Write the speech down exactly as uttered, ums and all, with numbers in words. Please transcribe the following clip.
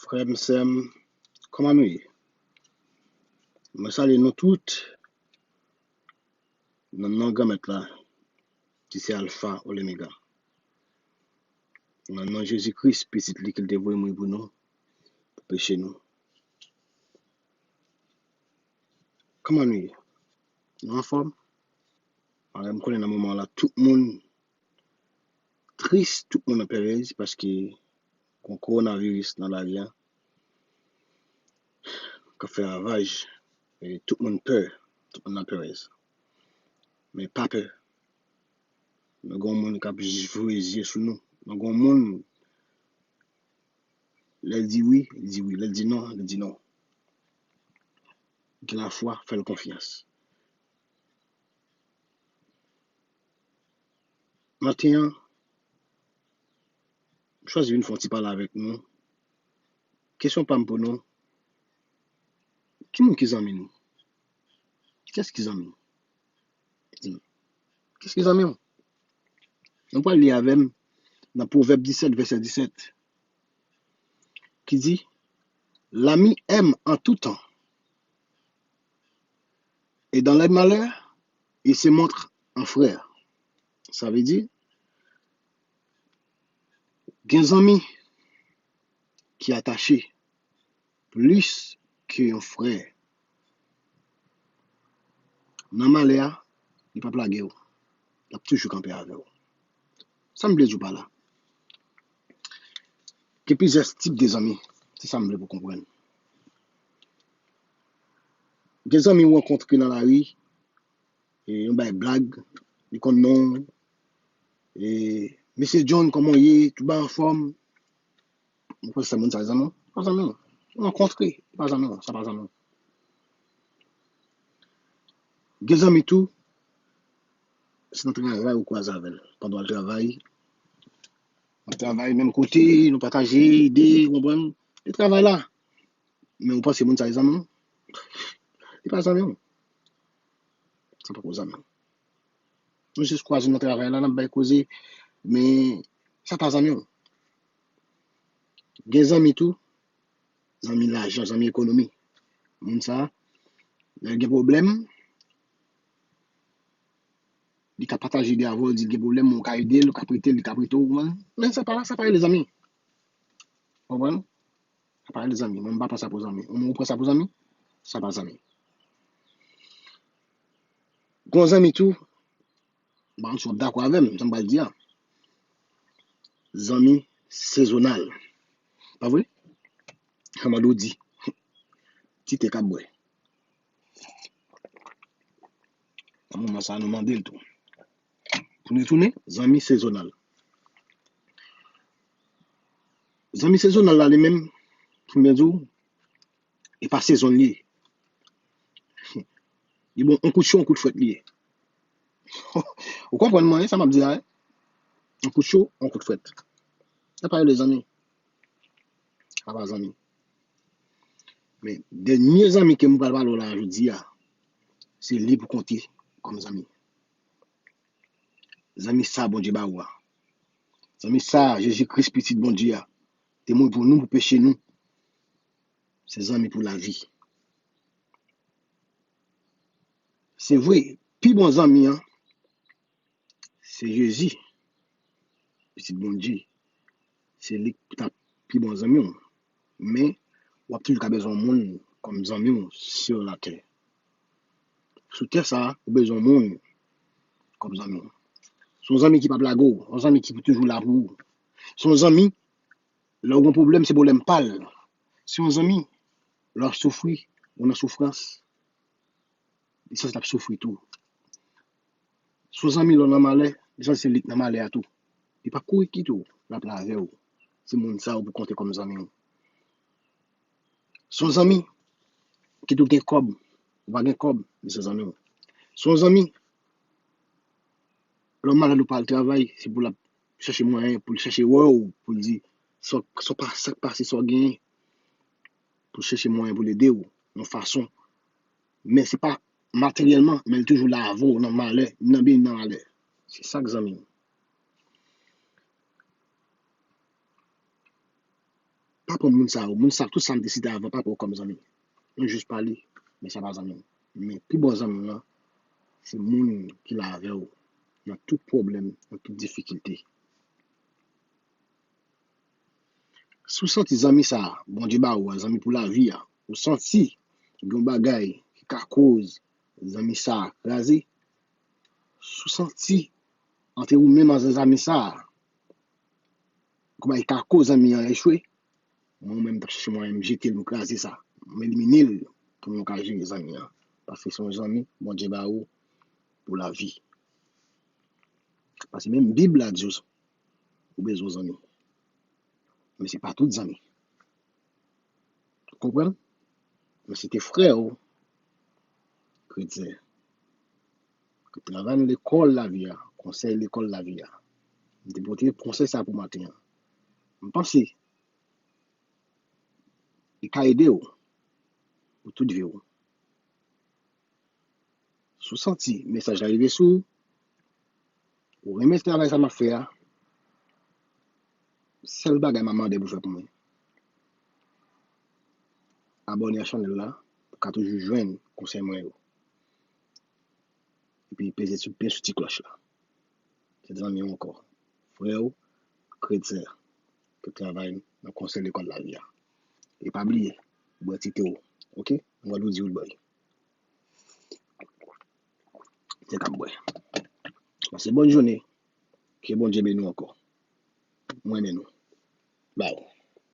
Frè m, sè m, kòman nou ye? Mwen salye nou tout nan non Granmèt la, ki se Alfa Omega. Nan non Jezi Kris, Pitit li ke l te voye mouri pou nou, pou peche nou. Kòman nou ye? Nou anfòm? Paske m konnen nan moman la, tout moun tris, tout moun an perèz, paske gon kowonaviris nan lari a k ap fè ravaj, e tout moun pè, tout moun nan perèz. Men pa pè. Nou gon moun k ap voye zye sou nou. Nou gon moun, lè l di wi, li di wi. Lè l di non, li di non. Gen lafwa, fè l konfyans. Maten an, m chwazi vin fè yon ti pale avèk nou. Kesyon pa m pou nou, ki moun ki zanmi nou? Kiyès ki zanmi w? Di m. Kiyès ki zanmi w? Nou pral li avè m nan Pwovèb disèt, vèsè disèt, ki di, L'ami aime en tout temps, et dans les malheurs, il se montre un frère. Sa vle di, gen zanmi ki atache plis ke yon frè. Nan malè a, li p ap lage w. L ap toujou kanpe avè w. Sa m vle di w pa la. Gen plizyè tip de zanmi. Se sa m vle pou w konprann. Gen zanmi w rankontre nan lari, e, yon bay blag, li konn non w. E, Mesye John, kòman w ye? Tout bagay anfòm? Ou panse se moun sa zanmi w? Pa zanmi w. Ou rankontre, pa zanmi w, sa pa zanmi w. Gen zanmi tou, se nan travay ou kwaze avè l. Pandan w al travay, w ap travay menm kote, nou pataje ide, ou konprann? Li travay la. Men ou panse moun sa zanmi w? Li pa zanmi w. Sa pa ko zanmi w. Nou jis kwaze nan travay la, n ap bay koze, men sa pa zanmi w. Gen zanmi tou, zanmi lajan, zanmi ekonomi. Moun sa, lè l gen pwoblèm, li ka pataje ide avè w, di l gen pwoblèm, ou ka ede l, ou ka prete l, li ka prete w, men sa pa, sa pa rele zanmi. Konprann? Sa pa rele zanmi. Mwen, m pa pran sa pou zanmi. Ou, ou pran sa pou zanmi? Sa pa zanmi. Gon zanmi tou, m pa konn si w ap dakò avè m, sa m pral di a. Zanmi sezonal. Pa vre? Kòman w di? Ti te k ap bwè. Nan moman sa a, nou mande l tou. Pou nou retounen, zanmi sezonal. Zanmi sezonal la, li menm, pou m byen di w, e pa sezon li ye. Li bon, on kout cho, on kout frèt li ye. Ou konprann mwen, sa m ap di a, wi? On kout cho, on kout frèt. Sa pa rele zanmi. Sa pa zanmi. Men, dènye zanmi ke m pral pale w la jodi a, se li pou konte kòm zanmi. Zanmi sa Bondye ba ou a. Zanmi sa Jezi Kris, Pitit Bondye a, te mouri pou nou, pou peche nou. Se zanmi pou lavi. Se vre, pi bon zanmi an, se Jezi, Pitit Bondye. Se li k t ap pi bon zanmi w. Men, w ap toujou ka bezwen yon moun kòm zanmi w sur la terre. Sou tè sa a, ou bezwen yon moun kòm zanmi w. Se yon zanmi ki p ap lage w, yon zanmi ki pou toujou la pou ou. Se yon zanmi, lè w gen pwoblèm, se pwoblèm pa l. Se yon zanmi, lè w ap soufri, ou nan soufrans, li sanse t ap soufri tou. Se yon zanmi lè w nan malè, li sanse se li k nan malè a tou. Li p ap kouri kite w, l ap la avè w. Se moun sa yo pou konte kòm zanmi w. Se yon zanmi, kite w gen kòb, ou pa gen kòb, li se zanmi w. Se yon zanmi, lè w malad ou pa al travay, se pou l ap chèche mwayen, pou l chèche wè w, pou l di, sa w, sa w pa, sa k pase, sa w genyen, pou l chèche mwayen pou l ede w, yon fason. Men se pa materyèlman, men l toujou la avè w nan malè, nan byen nan malè. Se sa k zanmi w. pran moun sa yo, moun sa, tout sa m te site avan, pa pran yo kòm zanmi. Nou jis pale, men sa pa zanmi. Men pi bon zanmi w lan, se moun ki la avè w nan tout pwoblèm, nan tout difikilte. Si w santi zanmi sa a, Bondye ba ou a, zanmi pou lavi a, ou santi gen yon bagay ki ka koz zanmi sa a kraze, si w santi ant ou menm ak zanmi sa a, kòman li ka koz zanmi an echwe, mwen menm m t ap chèche mwayen m jete l, m kraze sa, m elimine l pou nou ka jere zanmi an. Paske se yon zanmi Bondye ba ou pou lavi. Paske menm Bib la di w, ou bezwen zanmi. Men se pa tout zanmi. Ou konprann? Men se te frè w, kretyen, ki travay nan lekòl lavi a, konsèy lekòl lavi a. M te pote konsèy sa pou maten an. M panse li ka ede w pou tout vi w. Si w santi mesaj la rive sou ou, ou renmen travay sa m ap fè a, sèl bagay m ap mande pou fè pou mwen, abòne a chanèl la, pou ka toujou jwenn konsèy mwen yo. Epi peze sou, byen sou ti klòch la. Se zanmi w ankò, frè w, kretyen, ki travay nan konsèy lekòl lavi a. E pa bliye, bwè ti te w, oke? An Gwadloup di w l bwè. Se k ap bwè. Pase bòn jounen. Ke Bondye beni w ankò. Mwen renmen nou. Bye.